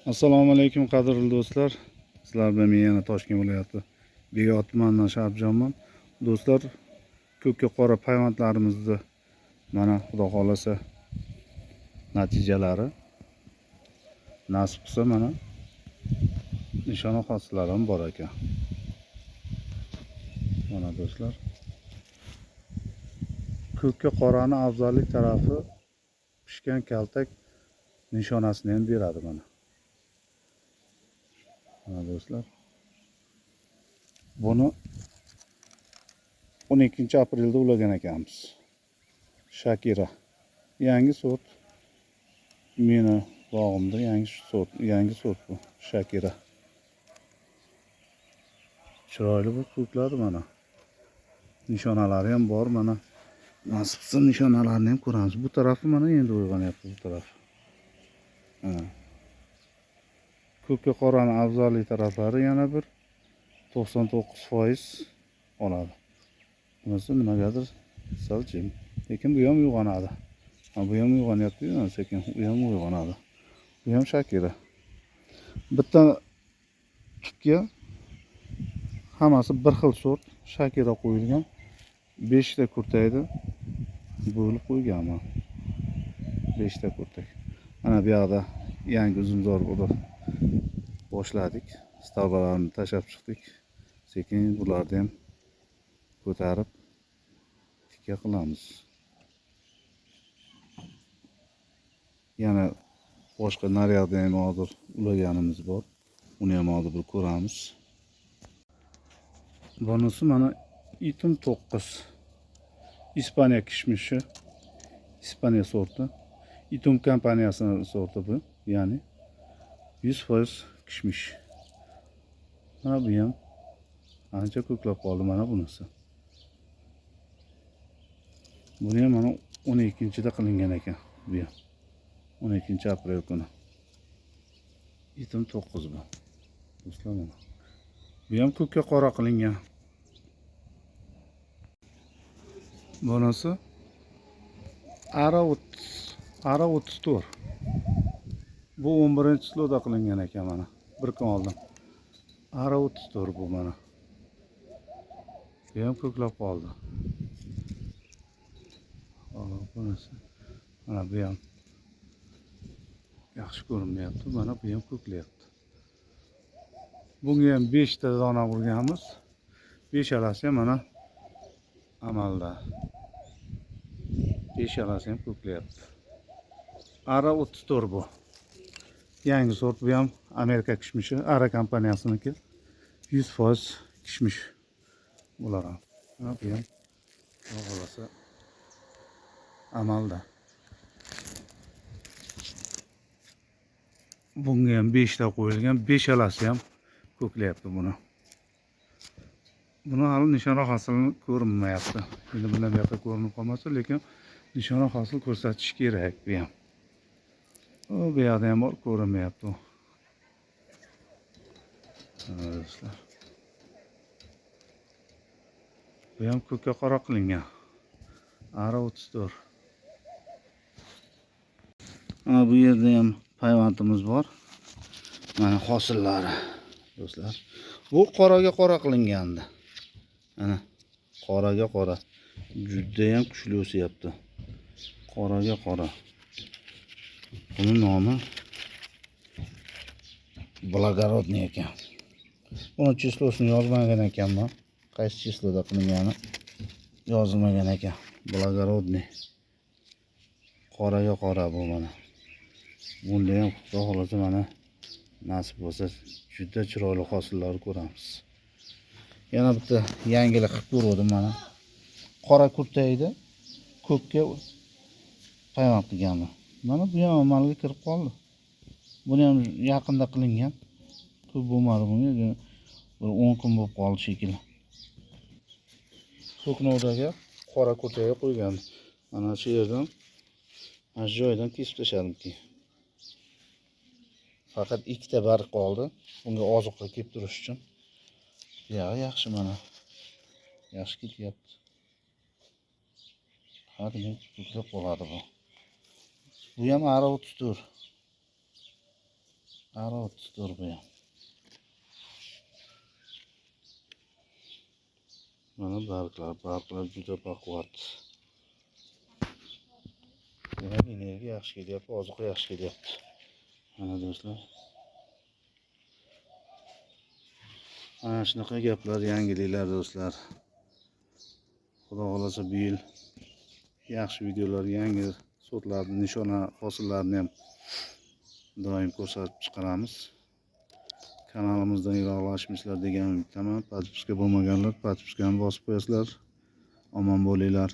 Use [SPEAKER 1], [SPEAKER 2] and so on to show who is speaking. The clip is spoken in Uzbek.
[SPEAKER 1] Assalomu alaykum qadrli do'stlar. Sizlar bilan men yana Toshkent viloyati Beg'ot tumanidan Sharifjonman. Do'stlar, ko'kka qora payvandlarimizni mana Xudo xolasa natijalari nasib qilsa mana nishona hosillari ham bor ekan. Mana do'stlar, ko'kka qorani afzallik tarafi pishgan kaltak nishonasini ham beradi mana. Mana do'stlar, buni 12 aprelda ulagan ekanmiz. Shakira. Yangi sort. Meni bog'imda yangi sort bu. Shakira. Chiroyli bu ko'klari mana. Nishonalari ham bor mana. Nasib qilsa nishonalarini ham ko'ramiz. Bu tarafi mana endi uyg'onyapti bu taraf. Mana. Ko'kka qorani afzallik taraflari yana bir 99% oladi. Bunisi nimagadir sal jim. Lekin bu ham uyg'onadi. Ha, bu ham uyg'onyapti, sekin u ham uyg'onadi. Bu ham Shakira. Bitta tupga hammasi bir xil sort Shakira qo'yilgan. 5 ta kurtaydi bo'lib qo'yganman. 5 ta kurtak. Mana bu yoqda yangi uzumzor bo'lib boshladik. Stablalarni tashlab chiqdik. Sekin bularni ham ko'tarib tikka qilamiz. Yana boshqa naryoqda ham hozir ulaganimiz bor. Uni ham hozir bir ko'ramiz. Bunisi mana Itim 9. İspaniya kishmishi. İspaniya sorti. Itum kompaniyasining sorti bu. Ya'ni 100% kishmish. Mana bu ham ancha ko'klab qoldi mana bunisi. Buni ham mana 12-da qilingan ekan bu ham. 12 aprel kuni. Itim 9 bu. Do'stlar mana. Bu ham ko'kka qora qilingan. Bunisi Ara 30, Ara 34. Bu 11-sloda qilingan ekan mana. Bir kun oldin. Ara 34 bu mana. Bu ham ko'klab qoldi. Bunisi. Mana bu ham yaxshi ko'rinmayapti. Mana bu ham ko'klayapti. Bunga ham 5 ta dona urganmiz. 5 alasi ham mana amalda. 5 alasi ham ko'klayapti. Ara 34 bu. Yangi sort bu ham Amerika kishmishi, Ara kompaniyasiniki. 100% kishmish bular ham. Mana bu ham xudo xolasa amalda. Bunga ham 5 ta qo'yilgan, 5 alasi ham ko'klayapti buni. Buni hali nishona hosilini ko'rinmayapti. Endi bundan bu yoqqa ko'rinib qolmasa, lekin nishona hosil ko'rsatish kerak bu ham. O bu yoqda ham bor, ko'rinmayapti u. Do'stlar. Bu ham ko'kka qora qilingan. Ara 34. Mana bu yerda ham payvandimiz bor. Mana hosillari do'stlar. Bu qoraga qora qilingandi. Mana qoraga qora. Juda ham kuchli o'syapti. Qoraga qora. Buning nomi Благородный ekan. Buni chislosini yozmagan ekanman. Qaysi chisloda qilingani yozilmagan ekan. Благородный. Qoraga qora bu mana. Bunda ham Xudo xolasa mana nasib bo'lsa juda chiroyli hosillar ko'ramiz. Yana bitta yangilik qilib ko'rdim mana. Qora kurtaydi ko'kka payvand qilganman. Mana bu ham amalga kirib qoldi. Buni ham yaqinda qilingan. Ko'p bo'lmadi bunga, bir 10 kun bo'lib qoldi shekilli. Ko'knovdaga qora kurtaga qo'ygan. Mana shu yerdan, mana shu joydan kesib tashladim keyin. Faqat 2 ta barg qoldi. Bunga oziqa kelib turish uchun. Bu yog'i yaxshi mana. Yaxshi ketyapti. Hadi men ko'klab qoladi bu. Bu ham Ara 34. Ara 34 bu ham. Mana barglar, barglar juda baquvvat. Demak, energiya yaxshi kelyapti, oziqa yaxshi kelyapti. Mana do'stlar. Ana shunaqa gaplar, yangiliklar do'stlar. Xudo xolasa bu yil yaxshi videolar, yangi sortlarni, nishona hosillarini ham doim ko'rsatib chiqaramiz. Kanalimizdan yiroqlashmaysizlar degan umiddaman. Podpiska bo'lmaganlar podpiskani bosib qo'yasizlar. Omon bo'linglar.